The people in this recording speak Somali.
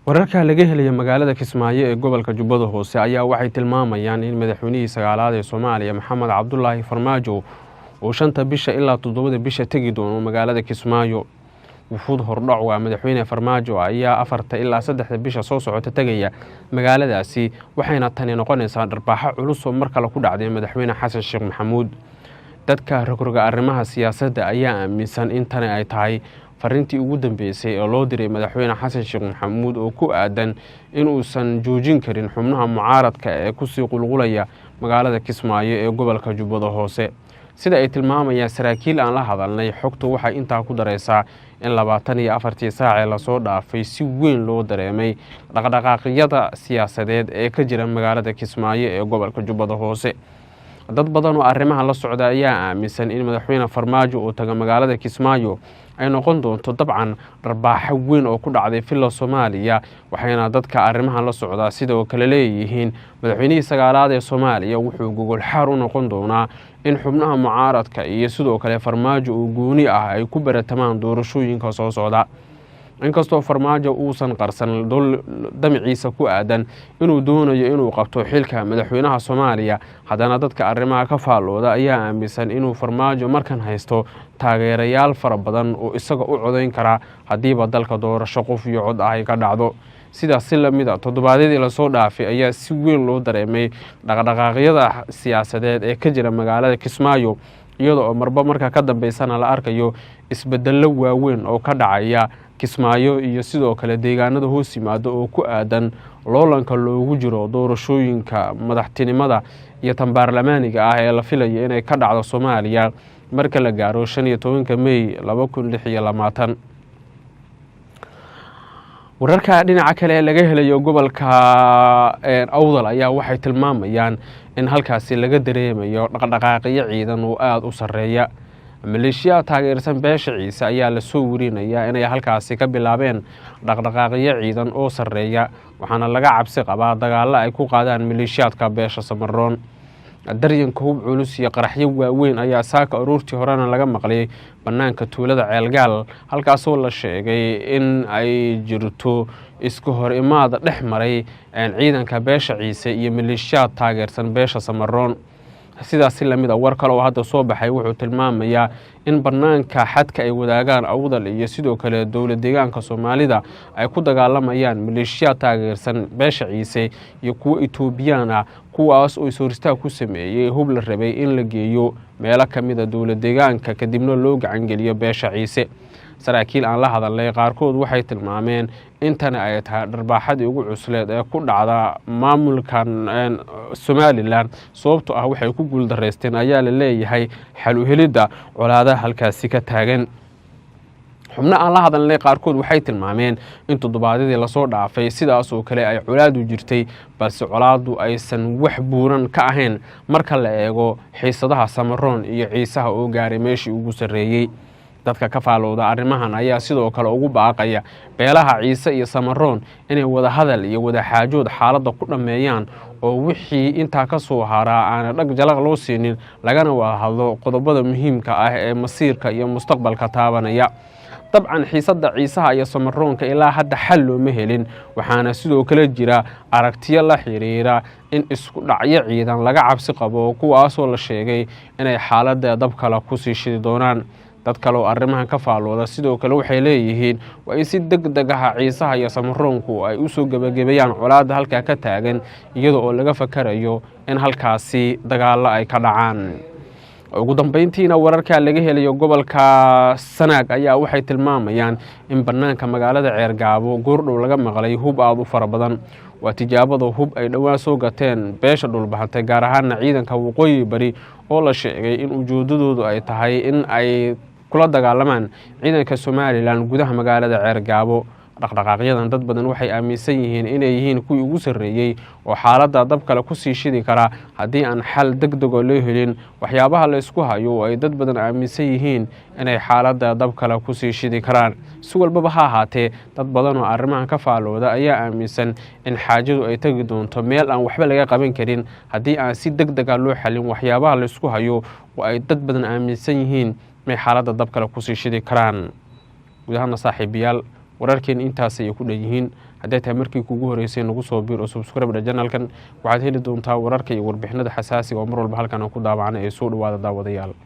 Wararka laga helaya magaalada Kismaayo ee gobolka Jubbada Hoose ayaa waxay tilmaamayaan in madaxweynihii sagaalaad ee Soomaaliya, Maxamed Cabdulaahi Farmaajo, uu 5-ta bisha ilaa 7-da bisha tegi doono magaalada Kismaayo. Wufuud hordhac waa madaxweyne Farmaajo ayaa 4-ta ilaa 3-da bisha soo socota tegaya magaaladaasi, waxayna tani noqonaysaa dharbaaxo culus oo mar kale ku dhacday madaxweyne Xasan Sheekh Maxamuud. Dadka rogroga arrimaha siyaasadda ayaa aaminsan in tani ay tahay fariintii ugu dambeysay ee loo diray madaxweyne Xasan Sheekh Maxamuud oo ku aadan inuusan joojin karin xubnaha mucaaradka ee kusii qulqulaya magaalada Kismaayo ee gobolka Jubbada Hoose. Sida ay tilmaamayaan saraakiil aan la hadalnay, xogtu waxay intaa ku dareysaa in 24-tii saacee lasoo dhaafay si weyn loo dareemay dhaqdhaqaaqyada siyaasadeed ee ka jira magaalada Kismaayo ee gobolka Jubbada Hoose. Dad badan oo arrimaha la socda ayaa aaminsan in madaxweyne Farmaajo uu taga magaalada Kismaayo ay noqon doonto dabcan dharbaaxo weyn oo ku dhacday Villa Soomaaliya, waxayna dadka arrimahan la socdaa sidoo kale leeyihiin madaxweynihii sagaalaad ee Soomaaliya wuxuu gogol xaar u noqon doonaa in xubnaha mucaaradka iyo sidoo kale Farmaajo oo gooni ah ay ku baratamaan doorashooyinka soo socda. Inkastoo Farmaajo uusan qarsan damiciisa ku aadan inuu doonayo inuu qabto xilka madaxweynaha Soomaaliya, haddana dadka arrimaha ka faallooda ayaa aaminsan inuu Farmaajo markan haysto taageerayaal fara badan oo isaga u codayn karaa haddiiba dalka doorasho qof iyo cod ah ay ka dhacdo. Sidaas si lamid a, toddobaadyadii lasoo dhaafay ayaa si weyn loo dareemay dhaqdhaqaaqyada siyaasadeed ee ka jira magaalada Kismaayo, iyada oo marba marka ka dambeysana la arkayo isbedello waaweyn oo ka dhacaya Kismaayo iyo sidoo kale deegaanada hoos yimaado oo ku aadan loolanka loogu jiro doorashooyinka madaxtinimada iyo tan baarlamaaniga ah ee la filayo inay ka dhacdo Soomaaliya marka la gaaro 15-ka Mey 2026. Wararka dhinaca kale ee laga helayo gobolka Awdal ayaa waxay tilmaamayaan in halkaasi laga dareemayo dhaqdhaqaaqyo ciidan oo aada u sarreeya. Maleeshiyaa taageersan beesha Ciise ayaa lasoo werinayaa inay halkaasi ka bilaabeen dhaqdhaqaaqyo ciidan oo sarreeya, waxaana laga cabsi qabaa dagaallo ay ku qaadaan maleeshiyaadka beesha Samaroon. Daryanka hub culus iyo qaraxyo waaweyn ayaa saaka aroortii horena laga maqlay bannaanka tuulada Ceelgaal, halkaasoo la sheegay in ay jirto iska hor imaad dhex maray ciidanka beesha Ciise iyo maleeshiyaad taageersan beesha Samaroon. Sidaas si lamid a, war kale oo hadda soo baxay wuxuu tilmaamayaa in bannaanka xadka ay wadaagaan Awdal iyo sidoo kale dowlad deegaanka Soomaalida ay ku dagaalamayaan maleeshiyaad taageersan beesha Ciise iyo kuwo Etoobiyaan ah, kuwaas oo is-horistaag ku sameeyey hub la rabay in la geeyo meelo ka mid a dowlad deegaanka, kadibna loo gacangeliyo beesha Ciise. Saraakiil aan la hadalnay qaarkood waxay tilmaameen intani ay tahay dharbaaxadii ugu cusleed ee ku dhacda maamulkan Somaliland, sababto ah waxay ku guuldaraysteen ayaa la leeyahay xal u helidda colaadaha halkaasi ka taagan. Xubno aan la hadalnay qaarkood waxay tilmaameen in toddobaadyadii lasoo dhaafay sidaas oo kale ay colaadu jirtay, balse colaadu aysan wax buuran ka ahayn marka la eego xiisadaha Samaroon iyo Ciisaha oo gaaray meeshii ugu sarreeyey. Dadka ka faalowda arrimahan ayaa sidoo kale ugu baaqaya beelaha Ciise iyo Samaroon inay wadahadal iyo wadaxaajood xaaladda ku dhammeeyaan, oo wixii intaa ka soo haraa aana dhag jalaq loo siinin, lagana wada hadlo qodobada muhiimka ah ee masiirka iyo mustaqbalka taabanaya. Dabcan, xiisadda Ciisaha iyo Samaroonka ilaa hadda xal looma helin, waxaana sidoo kale jira aragtiyo la xiriira in isku dhacyo ciidan laga cabsi qabo, kuwaasoo la sheegay inay xaaladda dab kale kusii shidi doonaan. Dad kale oo arrimahan ka faallooda sidoo kale waxay leeyihiin waa in si deg deg ah Ciisaha iyo Samaroonku ay usoo gebagabeeyaan colaadda halkaa ka taagan, iyada oo laga fakarayo in halkaasi dagaallo ay ka dhacaan. Ugu dambeyntiina, wararka laga helayo gobolka Sanaag ayaa waxay tilmaamayaan in bannaanka magaalada Ceergaabo goordhow laga maqlay hub aada u fara badan. Waa tijaabada hub ay dhowaan soo gateen beesha Dhulbahantay, gaar ahaana ciidanka Waqooyi Bari, oo la sheegay in ujeedadoodu ay tahay in ay kula dagaalamaan ciidanka Somaliland gudaha magaalada Ceergaabo. Dhaqdhaqaaqyadan dad badan waxay aaminsan yihiin inay yihiin kuwii ugu sarreeyey oo xaaladda dab kale kusii shidi karaa haddii aan xal deg degoo loo helin waxyaabaha la isku hayo, oo ay dad badan aaminsan yihiin inay xaaladda dab kale kusii shidi karaan. Si walbaba ha ahaatee, dad badan oo arrimahan ka faalooda ayaa aaminsan in xaajadu ay tegi doonto meel aan waxba laga qaban karin haddii aan si deg dega loo xalin waxyaabaha la isku hayo, oo ay dad badan aaminsan yihiin inay xaaladda dab kale kusii shidi karaan. Guud ahaana, saaxiibayaal, wararkeena intaas ayay ku dhan yihiin. Hadday tahay markii kugu horeysay, nagu soo biir oo subscribe dha channelkan. Waxaad heli doontaa wararka iyo warbixinada xasaasiga oo mar walba halkan aan ku daawacna. Ee soo dhawaada, daawadayaal.